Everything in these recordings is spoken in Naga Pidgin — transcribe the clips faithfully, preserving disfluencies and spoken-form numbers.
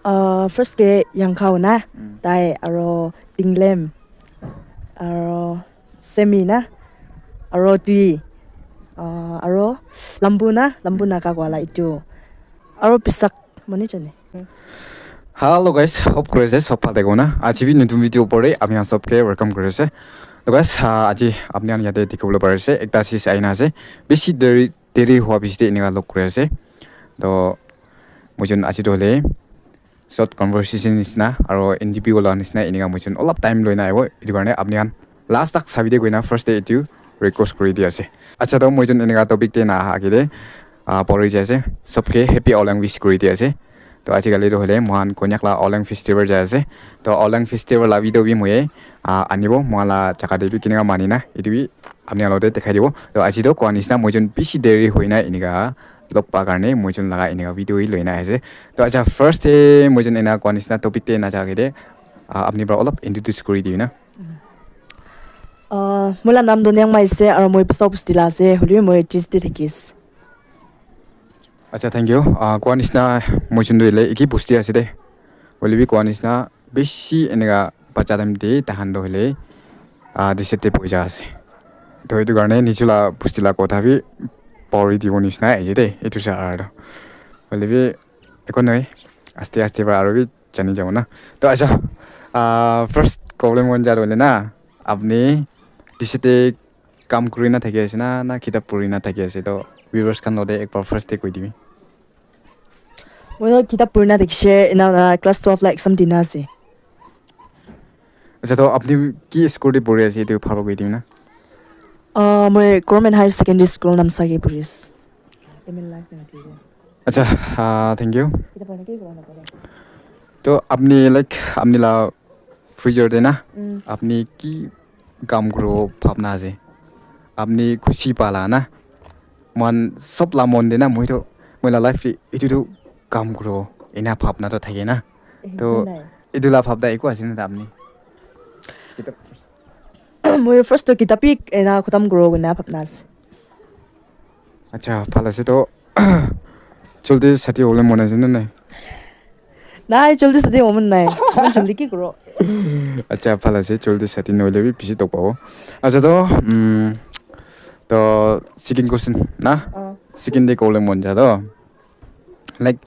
Uh, first ke Yangkhao na, mm, tai aro Tinglem, aro Semi na, aro Tui, uh, aro Lambu na, Lambu Naga koa la itu, aro Pisak mani jane. Hello guys, hope kuri ase sob bhal thakibo na. Aji bi notun video opor te apni khan sob ke welcome kuri ase. To guys, ah, aji apni khan yate dikhi bole pari ase, ekta sis ahi na ase. Bishi deri, deri hua bishi te enika log kuri ase. To moi jun aji to hoile short conversation nisna aro N D P wala nisna enika moi jun olop time loi na ahibo. Etu karne apni khan last tak sabi de koina first te etu request kuri di ase. Acha, to moi jun enika topic te na aha agete, ah, pori jai ase. Sob ke happy Aoleang wish kuri di ase. To aji kali to hoile moikhan Konyak la Aoleang festival jai ase. To Aoleang festival la video bi moi, ah, anibo, moikhan la jaga te bi kenika mani na, etu bi apni khan logote dekhai dibo. To aji to koa nisna moi jun bishi deri hoi na enika log pa karne moi jun laga enika video hi loi na ase. To acha, first te moi jun ena koa nisna topic te na ja agete, ah, apni para olop introduce kuri di na. Uh, moi la naam to Nyangmai ase, aro moi post office te la ase, hoilebi moi T C te thakis. Acha, thank you. Ah, koa nisna moi jun to hoile eki bosti ase de. Hoilebi koa nisna bishi enika bacha time te tahan to hoile, ah, T C te bohi ja ase. To etu karne nichu la bosti la kotha bi pori dibo nisna ahi de, etu sa aro. Hoilebi eko nohoi, aste aste para aro bi jani jabo na. To acha, ah, first problem mon ja hoile na, apni T C te kam kuri na thaki ase na, na kitab puri na thaki ase? To viewers khan logote ekbar first te koi dibi. Moi to kitab puri na thakise, ena, na class twelve la exam dina ase. Acha, to apni ki school te puri ase, etu bhal para koi dibi na. Ah, moi Government Higher Secondary School Namsa ke puri ase. M L life na thaki. Acha, ah, thank you. To apni, like, apni la future te na, mm, apni ki kam kuribo bhabna ase? Apni khushi pala na? Moikhan sob la mon te na, moi to, moi la life te etu to kam kuribo, ena bhabna to thake na. Eh, to etu nai. Etu la bhabna eku ase na apni? Moi first to kitab hi ena khatam kuribo koina bhabna ase. Acha, bhal ase to. Jaldi shadi hobole mon ase na nai? Nai, jaldi shadi hobo mon nai. Iman jaldi ki kuro? Acha, bhal ase, jaldi shadi nohole bi bishi dukh pabo. Acha to, um, to second question na? Ah. Second te kobole mon ja to. Like,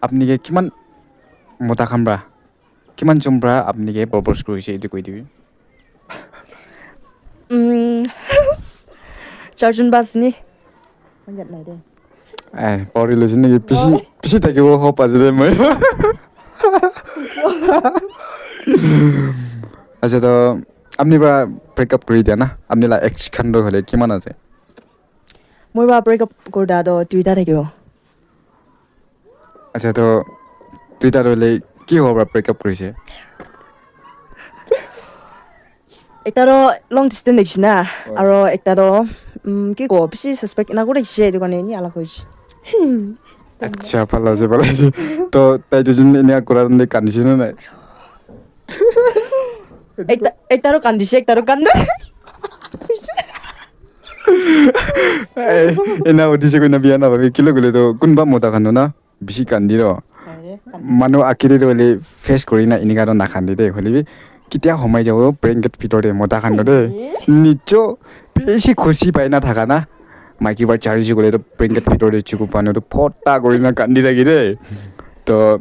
apni ke kiman mota khan pra, kiman jon pra apni ke propose kurise, etu koi dibi. Mm. Charjon bas ni. Manjat nai de. Eh, pori lo jine ki pisi, oh, pisi thakibo hope ase de moi. Acha to, apni pra break up kuri dia na? Apni la ex khan to hoile kiman ase? Moi pra break up kuri dia to duita thakibo. Acha, to duita toh hoile ki hobo pra break up kurise? Ekta toh long distance rakhishe na, oh, aro ekta toh, um, ki kobo, bishi suspect ena kuri rakhishe, etu karne eni alak hoishe. Acha, bhal ase, bhal ase. To tai duijon enia kura time te kandishe na nai? Ekta, ekta toh kandishe, ekta toh kanda. Eh, ena udishe koina bia na bhabi, kile koile toh kunba mota khan toh na bishi kandi toh. Manu akiri toh hoile face kuri na enika toh nakandi de, hoile bi ketia homai jabo blanket bitor te mota khan toh de. Nicho bishi khushi pai na thaka na. Maiki para chari jukole toh blanket bitor te chuku pani toh phota kuri na kandi thaki de. Toh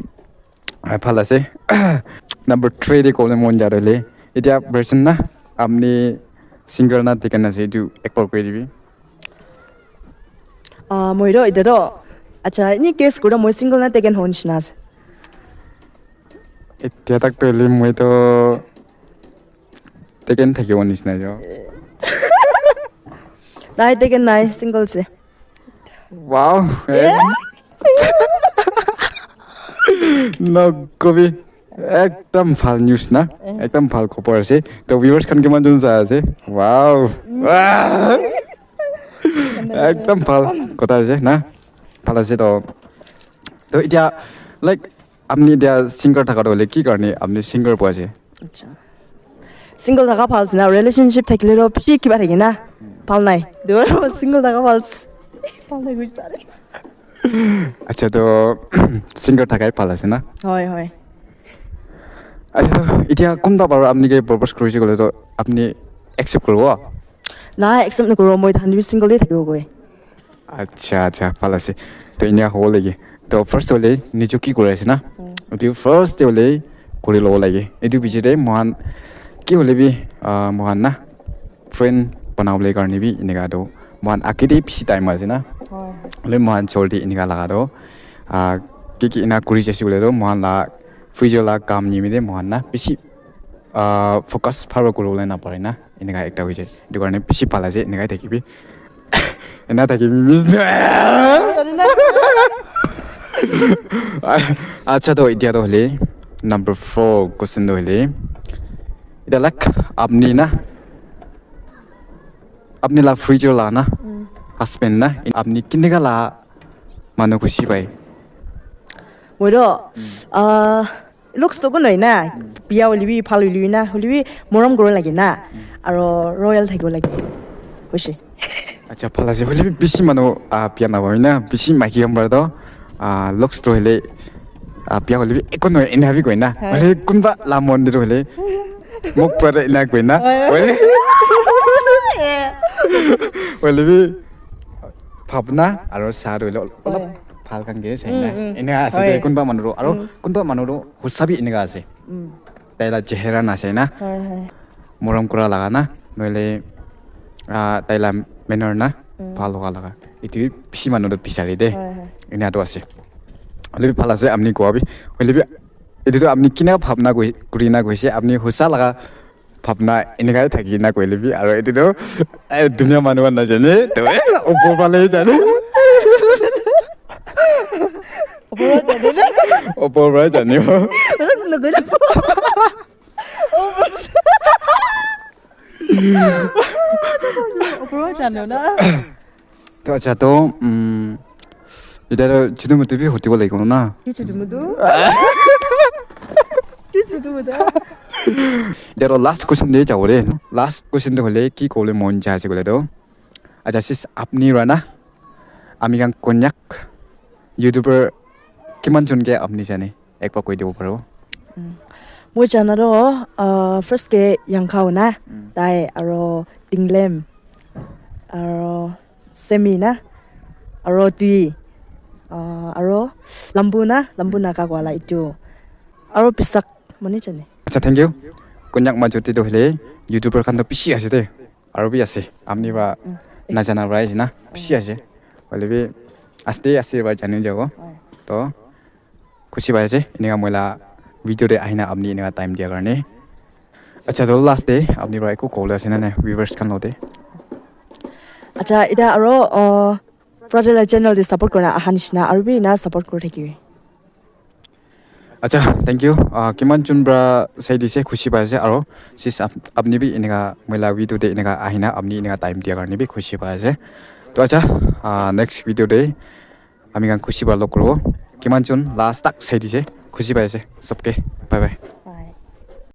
ah, bhal ase. Number three te kobole mon ja toh hoile, etia present na, apni single na taken ase, etu ekbar koi dibi. Ah, moi toh, etia toh, acha, eni guess kura, moi single na taken hobo nishina ase. Etia tak toh hoile moi toh taken thakibo nishina jo. Nai, taken nai, single ase. Wow. Yeah. No kobi. Ekdam bhal news na. Ekdam bhal khobor ase. To viewers khan kiman jon sai ase? Wow. Wow. Ekdam bhal kotha ase na. Bhal ase to. To etia, like, apni etia single thaka toh hoile ki karne apni single poi ase? Acha. Single thaka bhal ase na, relationship thakile toh bishi kiba thake na. Bhal nai. Etu single thaka bhal ase. Bhal nai kuch tare. Acha, to single thakai bhal ase na? Hoi, hoi. Acha, to itia kunba baru apni ke propose kurise koile to apni accept kuribo? Na, accept nakuribo, moi than bi single te thakibo goi. Acha, acha, bhal ase. To inia hobo lage. To first hole nijo ki kuri ase na? Mm. Etu first te hole kuri lobo lage. Etu piche te mohan ki hole bi, ah, mohan na friend banabole karne bi enika to mohan age te bishi time ase na. Hoi. Hole mohan jaldi enika laga to, ah, ki ki ena kuri jaise koile to mohan la future la kam nimite mohan na bishi, ah, focus bhal para kuribole napare na. Enika ekta hoi jai. Etu karne bishi bhal ase, enika thakibi. Ena thakibi, miss. Acha, to itia to hole number four question to hole. Itia like apni na, apni la future la na, mm, husband na, apni kineka la manu khushi pai? Moi to, ah, looks to kunoi na, biya hoile bi, bhal hoile bi na, hoile bi morom koribo lage na, aro royal thakibo lage. Hoise. Acha, bhal ase. Hoile bi bishi manu, ah, biya nahobo na, bishi maiki khan para to, ah, looks to hoile, ah, biya hoile bi eko nohoi, ena bi koi na. Hoi. Hoile kunba la mon te hoile, mok para ena koi na. Hoi. Hoile, hoile bi bhabna aro sa hoile olop, hoi, bhal khan ke sai na. Mm, mm. Ena ase de, hoi, kunba manu to, aro, mm, kunba manu to hosa bi eneka ase. Mm. Tai la chehra na sai na. Hoi, hoi. Morom kura laga na, nohole, ah, tai la manner na, mm, bhal howa laga. Etu bishi manu to bisare de. Hoi, hoi. Ena to ase. Hoile bi bhal ase, apni kowa bi. Hoile bi, etu to apni kina bhabna koi, kuri na koise, apni hosa laga bhabna enika thaki na koile bi, aro etu to, eh, dunia manu khan najane, to, eh, upor wale jane. Upor wale jane na? Upor wale jane. Nagana. Upor wale jane na? To acha to, um, etiya to chutu mutu bi hutibo lagibo na? Ki chutu mutu? Ki chutu mutu? Etiya to last question te jabo de. Last question to hole ki kobole mon jai ase koile to. Acha sis, apni para na, ami khan Konyak YouTuber kiman jon ke apni jane? Ekbar koi dibo paribo. Mm. Moi jana to, ah, first ke Yangkhao na, mm, tai aro Tinglem, aro Semi na, aro Tui, ah, aro Lambu na, Lambu Naga kowa la etu, aro Pisak mane jane. Acha, thank you. Konyak majot te to hoile YouTuber khan to bishi ase de. Aro bi ase. Apni para, mm, najana para ase na. Bishi ase. Hoile bi aste aste para jani jabo. Hoi. To khushi pai ase, enika moi la video te ahina apni enika time dia karne. Acha, to last te apni para eku kobole ase na nai, viewers khan logote? Acha, etiya aro, uh, brother la channel te support kurina aha nishina, aro bi ena support kuri thakibi. Acha, thank you. Uh, kiman jon para sai dise, khushi pai ase, aro sis ap-, apni bi enika moi la video te enika ahina apni enika time dia karne bi khushi pai ase. To acha, uh, next video te ami khan khushi para log kuribo. Kiman jon last tak sai dise, khushi pai ase sobke. Bye bye.